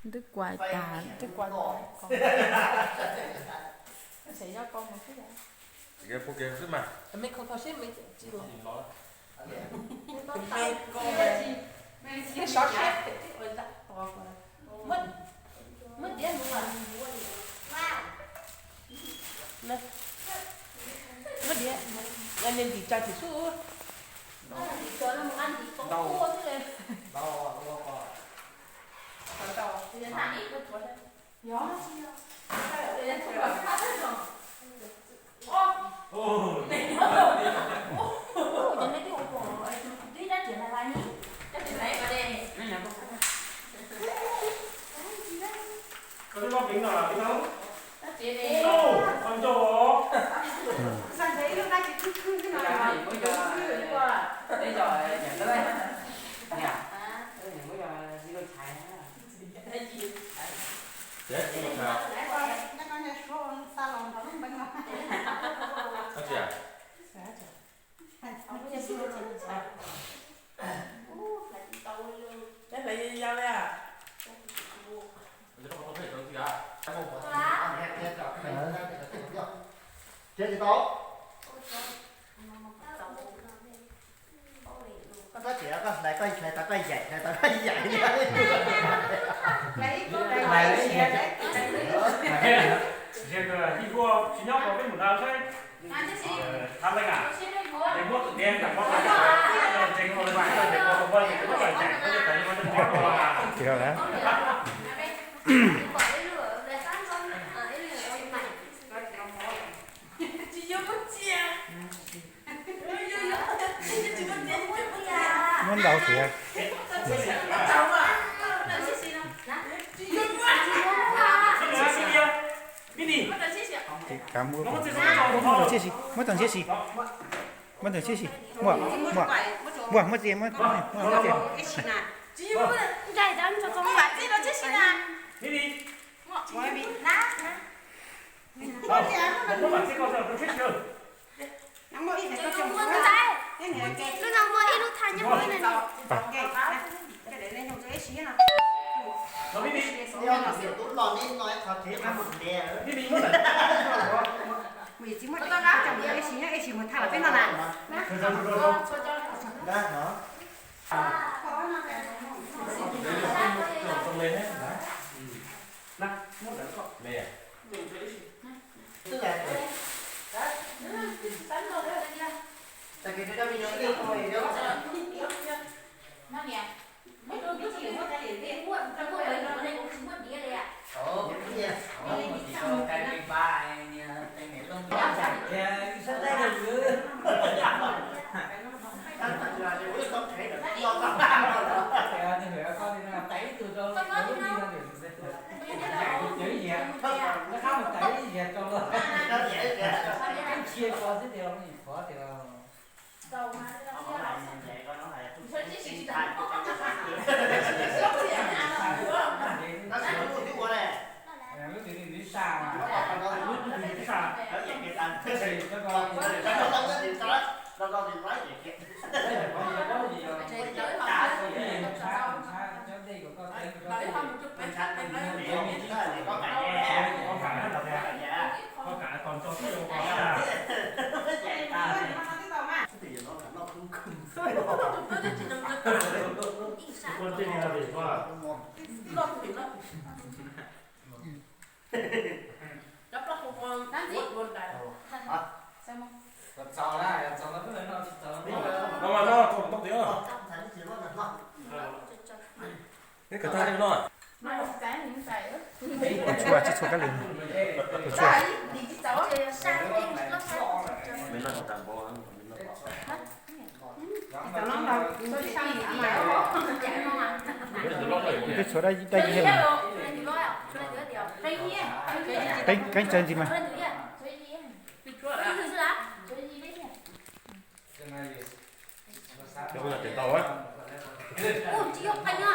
Twb kuav tas, twb kuav tas. Pub kiag xwb mas. Me kho kho siab me tsis los. Me kho me sov siab. Muab diav mus. Muab diav, ntim tsa tim xub. Koj twb lob peev no los peb no. Ub, qhov ncau os. Txiv, txiv, txiv. Peb hlais yau li a. Txiav tsis tau. Koj txiav, koj hlais, koj hlais tau koj yaim, hlais tau koj yaim. Hlais li. Tsis nyob ko peb mus na saib. Thab leej a, es muab tus diav nram qhov ntseeg ua li, ntseeg ua li, muab tawm yaim, muab tawm yaim, muab tawm yaim. Muab ntau tiag. Muab tau ntshiab si, muab tau ntshiab si, muab tau ntshiab si, muab, muab, muab, muab txiav, muab, muab txiav. Ua tshua tsis tshua kab li. Ua tshua. Twb tshuav dab tsi thiab mas. Keeb tsaws ntxiv mas. Tsis yog qhov no.